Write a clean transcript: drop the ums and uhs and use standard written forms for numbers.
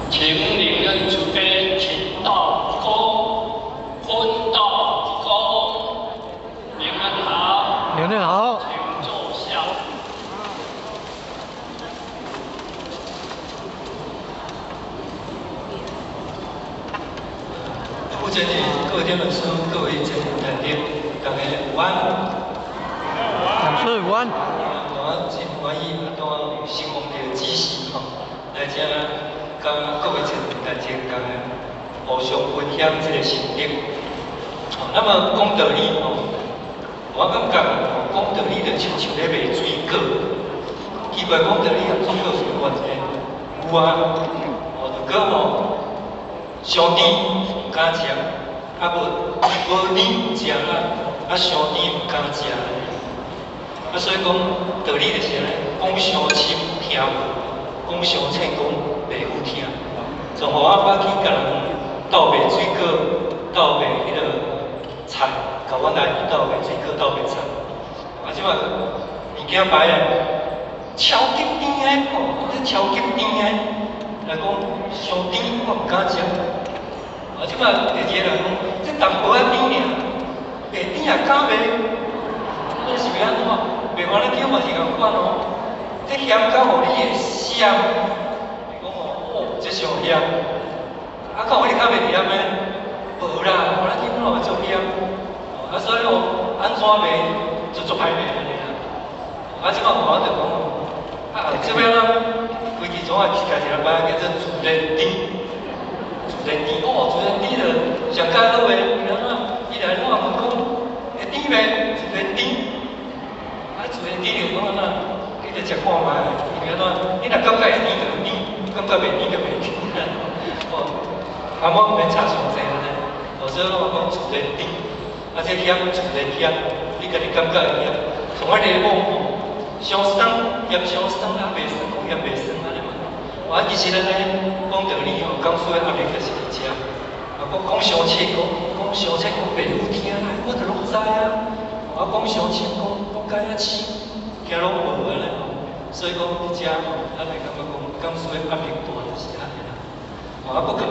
請靈恩慈悲陳道公，坤道公，靈恩好，靈恩好，請坐下。負責人、各位天老師、各位前人大家，大家午安。老師午安。我真歡喜，當承蒙著指示吼，來遮佮各位前人大家共互相分享這个心得。哦，那麼講道理吼，我感覺講道理就親像咧賣水果。奇怪，講道理佮水果有啥關係？有啊，哦，就講吼，傷甜毋敢食，啊無無甜食啊，啊傷甜毋敢食。啊，所以講道理就是按呢，講傷深聽無，講傷淺講袂赴聽。從予我捌去共人鬥賣水果，鬥賣彼个菜，共阮阿姨鬥賣水果，鬥賣菜。啊，這擺物件擺啊，超級甜的吼，這超級甜的，來講傷甜我毋敢食。啊，這擺第二个人講，這淡薄仔甜爾，袂甜也敢賣，這是欲按怎？賣番仔橋嘛是仝款哦，這鹹到予你會閃，伊講哦，哦，這上鹹。啊，敢有彼个較袂鹹的？無啦，番仔橋本來嘛足鹹。啊，所以哦，按怎賣就足歹賣按呢啦。啊，這擺我就講哦，啊，這擺咱規氣總愛開一个牌叫做自然甜，自然甜哦，自然甜就上較好的，伊按怎？伊來怎問講，會甜袂？自然甜。啊，自然甜就講按怎？你著食看覓，伊按怎？你若感覺會甜就甜，感覺袂甜就袂甜。哦，啊，我毋免插傷濟按呢。哦，所以我講自然甜，啊，這鹹自然鹹，你家己感覺會鹹。像我檸檬吼，傷酸，鹹傷酸，啊袂酸，講鹹袂酸按呢嘛。啊，其實咱咧講道理吼，講書的壓力就是佇遮。啊，講講傷淺，講講傷淺，講袂赴聽啦，我著攏知啊。啊，講傷深，講講甲遐深，驚攏無按呢吼。所以講佇遮吼，咱會感覺講講書的壓力大就是按呢啦。啊，閣更。